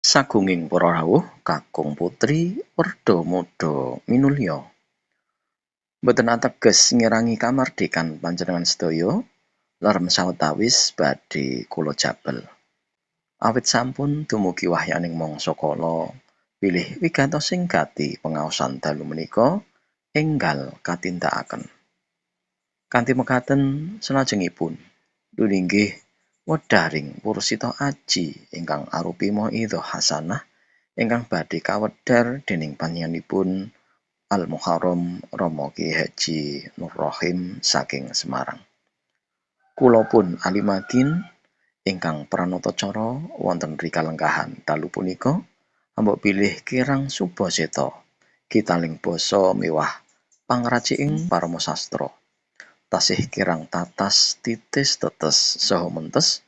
Sagunging para rawuh, kakung putri, werda muda minulya. Mboten ateges ngirangi kamardikan panjenengan sedaya, lerem sawetawis badhe kula jabel. Awit sampun dumugi wahyaning mangsa kala bilih wigatosing gati pengaosan dalu menika enggal katindakaken. Kanthi mekaten salajengipun duninggih wedharing pursita aji ingkang arupi mauidhah hasanah ingkang badhe kawedhar dening panjenenganipun Al Muharram Rama Kyai Haji Nur Rohim saking Semarang. Kula pun alimakin ingkang pranatacara wonten rikalenggahan dalu punika ambok bilih kirang subaseta gitaling basa miwah pangraciking parama sastra. Tasih kirang tatas titis tetes saha mentes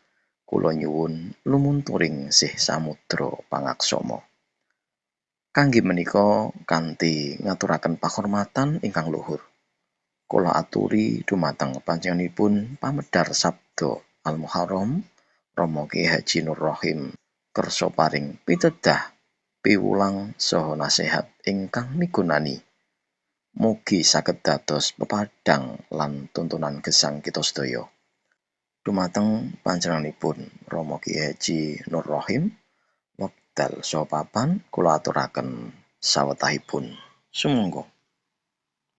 kula nyuwun lumunturing sih samudra pangaksama. Kangge menika kanthi ngaturaken pakurmatan ingkang luhur, kula aturi dumateng panjenenganipun pamedhar sabda Al Muharram Rama Kyai Haji Nur Rohim kersa paring pitedah, piwulang saha nasihat ingkang migunani. Mugi saged dados pepadhang lan tuntunan gesang kita sedaya. Dumateng panjenenganipun Rama Kyai Haji Nur Rohim, wekdal saha papan kula aturaken sawetahipun. Sumangga.